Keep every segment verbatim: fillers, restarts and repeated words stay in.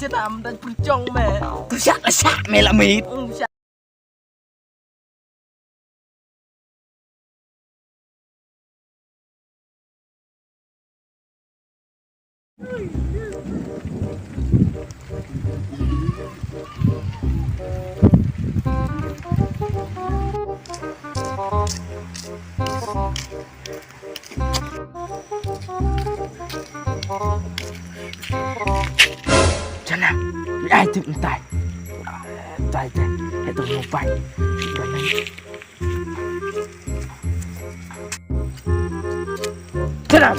Jnam dang pyrchong me. Tu shah la shah me la mit. Um, shah. Jana, mi ai tip ntai. Tai te, he tu mo pai. Jana.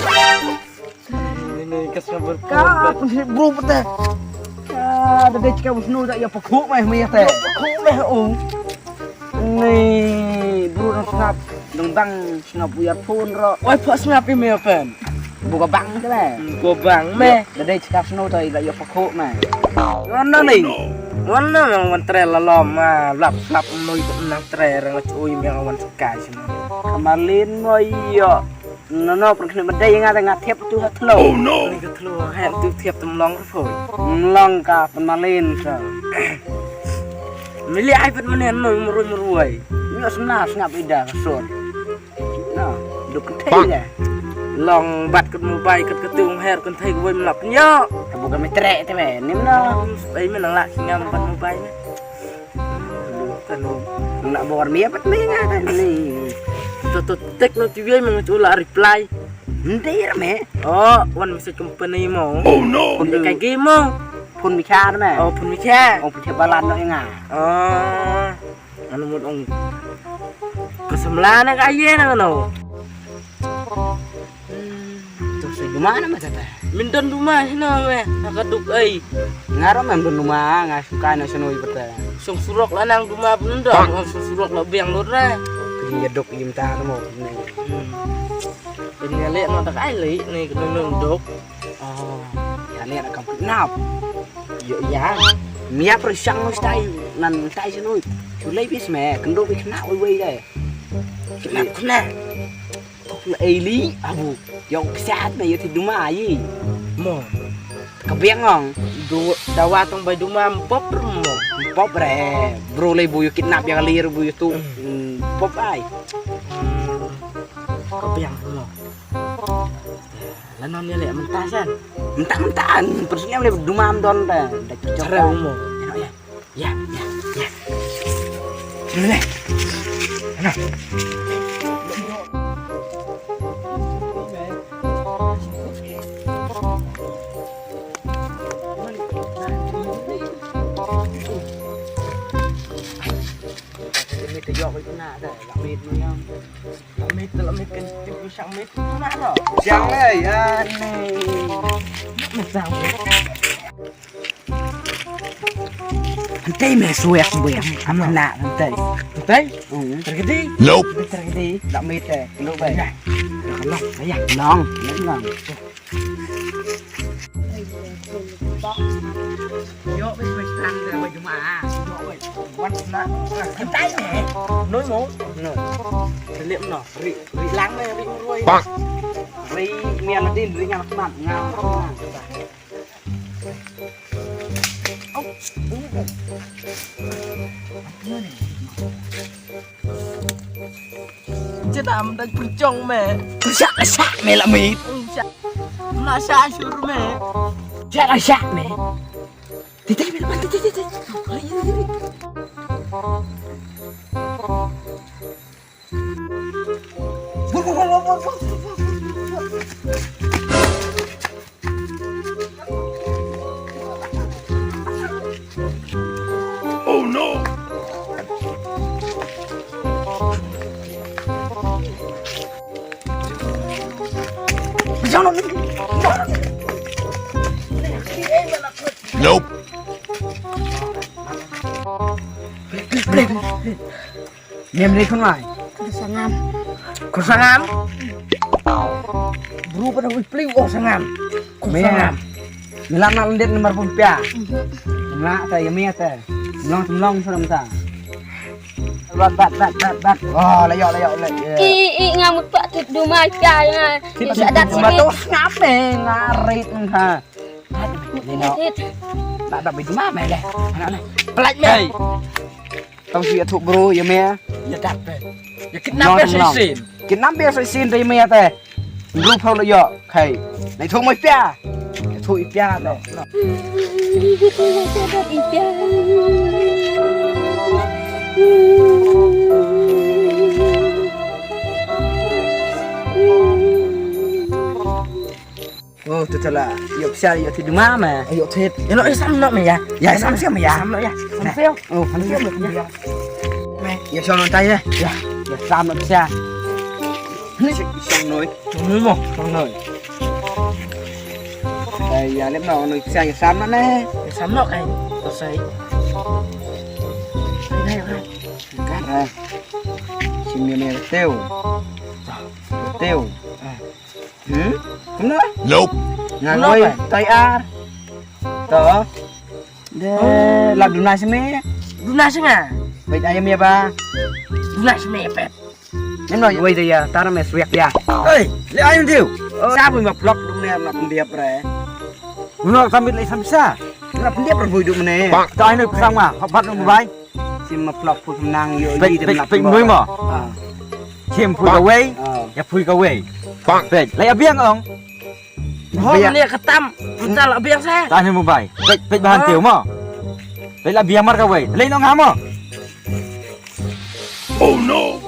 Ni, ni, ka sngap bru. Ka pun sngap bru pete. Ka da dei ka bru snu da ïa pakhu mai mai te. Pakhu mai, oh. Ni bru dang sngap, dang bang sngap ïa phone ro. Oi, pok sngap ïa me pen. Bu ka bang te me. Bu ka bang me. Da dei ka sngap snu te ïa pakhu mai. Wan na ni. Wan na me wan tre la lom ma lap lap noi tu nang tre rang chui me wan skai snu. Kamalin mo ïa. No, no, pyrkhat ma dei nga, nga thiap tu ha thlo. Oh, no. Ni ka thlo, ha tu thiap tu mlong ka phoi. Mlong ka pynmalin sa. Mili ai pynmalin no mrui mrui. Nyo semna sngap ida ka sur. No, duk ka thei da. Long bat kat mobile kat ka tu her kan thei ka wei mlap nyo. Ka buka me trek te me, nim no. Ai me nang lak ngam bat mobile me. Kan nak bor mia pat me nga kan ni. To to tek no tu yai meng tu la reply. Ndir me. Oh, wan message company mo. Oh no. Pun ka game mo. Pun mi kha me. Oh, pun mi kha. Oh, pun kha balan no nga. Oh. Anu mut ong. Ka samla na ka ye na no. To sa duma na ma tata. Min don duma hina me, ha ka duk ai. Nga ro mem don duma, nga suka na shnoi pata. Song surok la nang duma pun don, song surok la biang lut ra. Kini ya duk im ta mo. Hmm. Ini le no tak ai le ni kena duk. Oh, ya le na kam nap. Yo ya. Mia per shang no stai nan stai shnoi. Chulai bis me, kendo bi kena oi wei dai. Kena kena. Tok la ei li abu. Yong psiat na yati duma yi. Mo. Ka biang ong. Du dawa tong bai duma pop mo. Pop re. Bro lei bu yu kidnap yang lir bu yu tu. Hmm. Hmm, pop ai. Ka biang mo. La non ya le mentasan. Mentang mentang. Persiam le duma am don ta. Dak cocok. Re mo. Ya, ya, ya. Sini deh. Sana. Mit te yok itu nak dah. Lak mit ni yang. Lak mit, lak mit kan tu shang mit tu nak dah. Shang le ya ni. Mit shang mit. Hynrei me suek buem am na hynrei. Hynrei? Hmm. Terkedi? Nope. Terkedi. Dak mete. Lu bai. Ya. Long, ya. Long, long. Yo, bai bai tang de bai juma. Yo, bai. Wan na. Hynrei me. Noi mo. Noi. Relip no. Ri, ri lang me, ri ruai. Pak. Ri mian din, ri ngan mat, ngan. Jnam dang pyrchong me. Shah la shah me la mit. Shah. La shah shur me. Shah la shah me. Titi me la mit, titi, titi. Oh no! Nope. Mem dei khun ngai. Khun sangam. Khun sangam. Bru pada wih pliu oh sangam. Khun sangam. Milam nak lendet nomor pun pia. Nak ta yemi ta. Mlong mlong suram ta. Bat bat bat bat bat. Oh, layo layo layo. I i ngam pat tu duma cha nga. Kita dat ma tu ngap ne ngarit ha. Ni no. Lah dap bai duma me le. Anak le. Pelat me. Hey. Tang shu ïathuh bro ïa me. Ïa dap be. Ïa kidnap be shisien. Kidnap be shisien te ïa me te. Bro phaw lo ïoh. Khai. Nai thuh mo ïa pia. Thuh ïa pia te. Oh, tu tala. Ïoh pisa, ïoh ti duma me. Ïoh ti. Ïa lo, ïa sam no me ïa. Ïa sam sia me ïa. Sam no ïa. Sam sia. Oh, sam sia me ïa. Me, ïa sam no tai ïa. Ïa, ïa sam no pisa. Ni sam noi. Sam noi mo, sam noi. Ai, ïa lem no noi pisa ïa sam no ne. Ïa sam no ai. To sai. Ai, ai. Kan. Sim ïa me teu. Teu. Hmm? Kumno? Nope. Nga ngoi tai ar. To. De la duna sime. Duna singa. Baik ayam ya ba. Duna sime pet. Nim no wei de ya tar me swiak ya. Hey, le ayam diu. Sa bu ma plok dum ne na pun dia pre. Uno sambil le samsa. Na pun dia pre bu dum ne. Ta ai no sang ma, hop bat no bai. Sim ma plok pu nang yo pek, yi pek, dem pek nui mo. Sim pui ka wei. Ya pui ka wei. Pek. Lai abiang ong. Ho ne ka tam. Puta la abiang sa. Ta ne mo bai. Pek, pek bahan teu mo. Lai la abiang mar ka wei. Lai no nga mo. Oh no.